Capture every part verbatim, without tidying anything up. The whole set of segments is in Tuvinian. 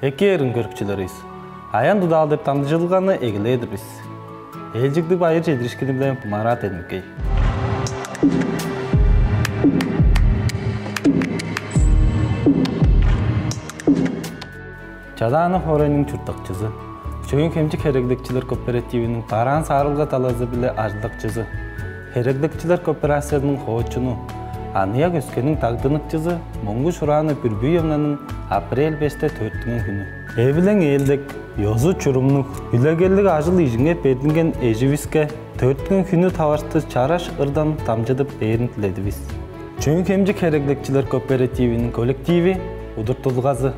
Эки эргим көрүкчүлеривис, «Аян-Дудаал» деп дамчыдылганы эгелээр-дир бис. Ээлчиглиг байыр чедириишкини-биле Марат Эдмикей. Чадаана хоорайның чурттакчызы, Чөөн-Хемчик хереглекчилер кооперативиниң бараан саарылга талазы-биле ажылдакчызы, хереглекчилер кооперациязының хоочуну, аныяк өскениң дагдыныкчызы Монгуш Ураана Бүрбүйевнаның апрель беште төрүттүнген хүнү. Эвилең ээлдек, ёзу-чурумнуг, үлегерлиг ажыл-ижинге бердинген эживиске төрүттүнген хүнү таварышты чараш ырдан дамчыдып бээрин диледивис. Чөөн-Хемчик хереглекчилер кооперативиниң коллективи, удуртулгазы.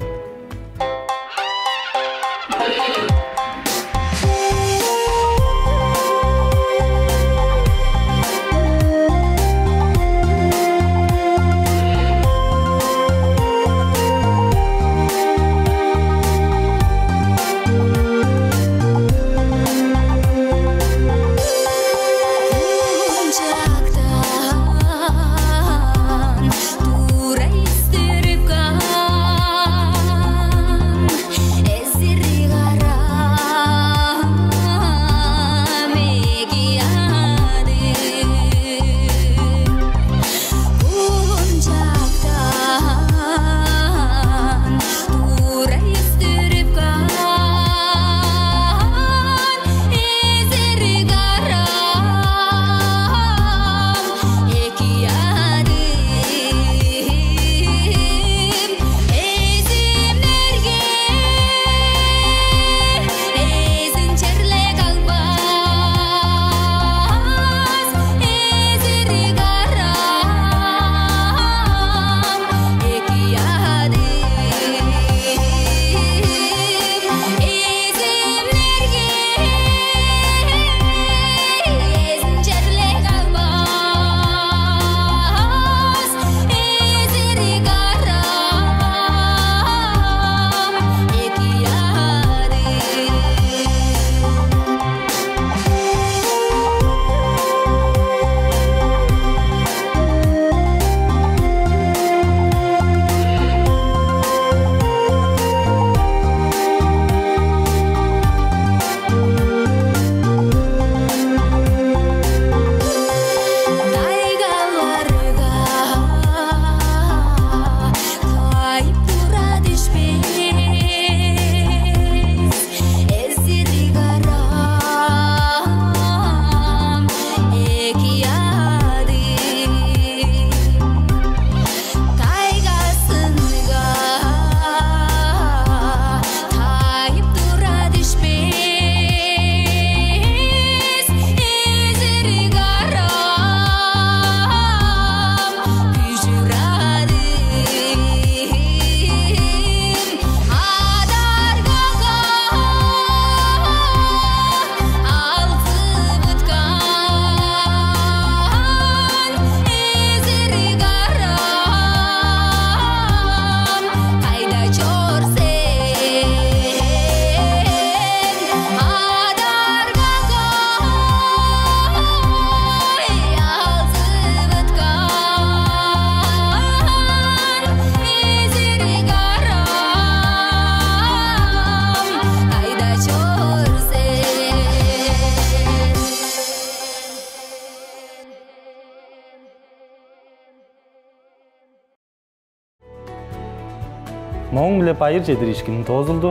Мооң-биле байыр чедириишкиним доозулду.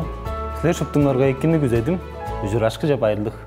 Силер шуптуңарга экини күзедим. Ужурашкыже, байырлыг.